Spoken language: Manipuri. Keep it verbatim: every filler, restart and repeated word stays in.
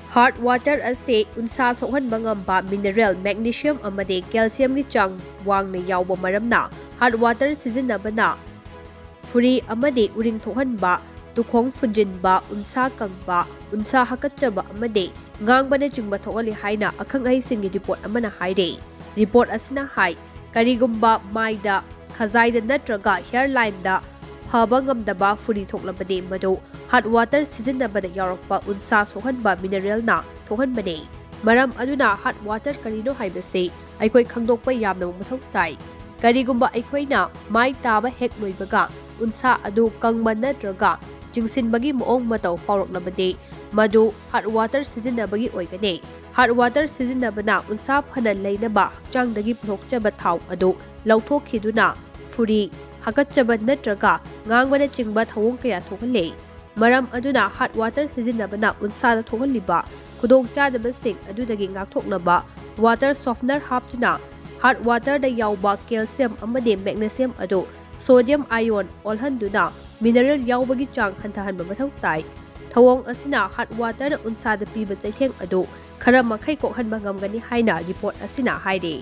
Heart water ꯑꯁꯤ ꯎꯟꯁꯥ ꯁꯣꯛꯍꯟꯕ ꯉꯝꯕ mineral magnesium ꯑꯃꯗꯤ calciumꯒꯤ ꯆꯥꯡ ꯋꯥꯡꯅ ꯌꯥꯎꯕ ꯃꯔꯝꯅ heart water ꯁꯤꯖꯤꯟꯅꯕꯅ ꯐꯨꯔꯤ ꯑꯃꯗꯤ ꯎꯔꯤꯡ ꯊꯣꯛꯍꯟꯕ, ꯇꯨꯈꯣꯡ ꯐꯨꯟꯖꯤꯟꯕ, ꯎꯟꯁꯥ ꯀꯪꯕ, ꯎꯟꯁꯥ ꯍꯥꯀꯠꯆꯕ ꯑꯃꯗꯤ ꯉꯥꯡꯕꯅꯆꯤꯡꯕ ꯊꯣꯛꯍꯜꯂꯤ ꯍꯥꯏꯅ ꯑꯈꯪ ꯑꯍꯩꯁꯤꯡꯒꯤ report ꯑꯃꯅ ꯍꯥꯏꯔꯤ꯫ Report ꯑꯁꯤꯅ ꯍꯥꯏ, ꯀꯔꯤꯒꯨꯝꯕ ꯃꯥꯏꯗ, ꯈꯖꯥꯏꯗ ꯅꯠꯇ꯭ꯔꯒ hairlineꯗ ꯐꯕ ꯉꯝꯗꯕ ꯐꯨꯔꯤ ꯊꯣꯛꯂꯕꯗꯤ ꯃꯗꯨ heart water ꯁꯤꯖꯤꯟꯅꯕꯗ ꯌꯥꯎꯔꯛꯄ ꯎꯟꯁꯥ ꯁꯣꯛꯍꯟꯕ mineralꯅ ꯊꯣꯛꯍꯟꯕꯅꯤ꯫ ꯃꯔꯝ ꯑꯗꯨꯅ heart water ꯀꯔꯤꯅꯣ ꯍꯥꯏꯕꯁꯤ ꯑꯩꯈꯣꯏ ꯈꯪꯗꯣꯛꯄ ꯌꯥꯝꯅ ꯃꯊꯧ ꯇꯥꯏ꯫ ꯀꯔꯤꯒꯨꯝꯕ ꯑꯩꯈꯣꯏꯅ ꯃꯥꯏ ꯇꯥꯕ ꯍꯦꯛ ꯂꯣꯏꯕꯒ ꯎꯟꯁꯥ ꯑꯗꯨ ꯀꯪꯕ ꯅꯠꯇ꯭ꯔꯒ ꯆꯤꯡꯁꯤꯟꯕꯒꯤ ꯃꯑꯣꯡ ꯃꯇꯧ ꯐꯥꯎꯔꯛꯂꯕꯗꯤ ꯃꯗꯨ heart water ꯁꯤꯖꯤꯟꯅꯕꯒꯤ ꯑꯣꯏꯒꯅꯤ꯫ Heart water ꯁꯤꯖꯤꯟꯅꯕꯅ ꯎꯟꯁꯥ ꯐꯅ ꯂꯩꯅꯕ ꯍꯛꯆꯥꯡꯗꯒꯤ ꯄꯨꯊꯣꯛꯆꯕ ꯊꯥꯎ ꯑꯗꯨ ꯂꯧꯊꯣꯛꯈꯤꯗꯨꯅ ꯐꯨꯔꯤ, ꯍꯥꯀꯠꯆꯕ ꯅꯠꯇ꯭ꯔꯒ ꯉꯥꯡꯕꯅꯆꯤꯡꯕ ꯊꯧꯑꯣꯡ ꯀꯌꯥ ꯊꯣꯛꯍꯜꯂꯤ꯫ ꯃꯔꯝ ꯑꯗꯨꯅ heart water ꯁꯤꯖꯤꯟꯅꯕꯅ ꯎꯟꯁꯥꯗ ꯊꯣꯛꯍꯜꯂꯤꯕ ꯈꯨꯗꯣꯡꯆꯥꯗꯕꯁꯤꯡ ꯑꯗꯨꯗꯒꯤ ꯉꯥꯛꯊꯣꯛꯅꯕ water softener ꯍꯥꯞꯇꯨꯅ heart waterꯗ ꯌꯥꯎꯕ calcium ꯑꯃꯗꯤ magnesium ꯑꯗꯨ sodium ion ꯑꯣꯜꯍꯟꯗꯨꯅ mineral ꯌꯥꯎꯕꯒꯤ ꯆꯥꯡ ꯍꯟꯊꯍꯟꯕ ꯃꯊꯧ ꯇꯥꯏ꯫ ꯊꯧꯑꯣꯡ ꯑꯁꯤꯅ heart waterꯅ ꯎꯟꯁꯥꯗ ꯄꯤꯕ ꯆꯩꯊꯦꯡ ꯑꯗꯨ ꯈꯔ ꯃꯈꯩ ꯀꯣꯛꯍꯟꯕ ꯉꯝꯒꯅꯤ ꯍꯥꯏꯅ report ꯑꯁꯤꯅ ꯍꯥꯏꯔꯤ꯫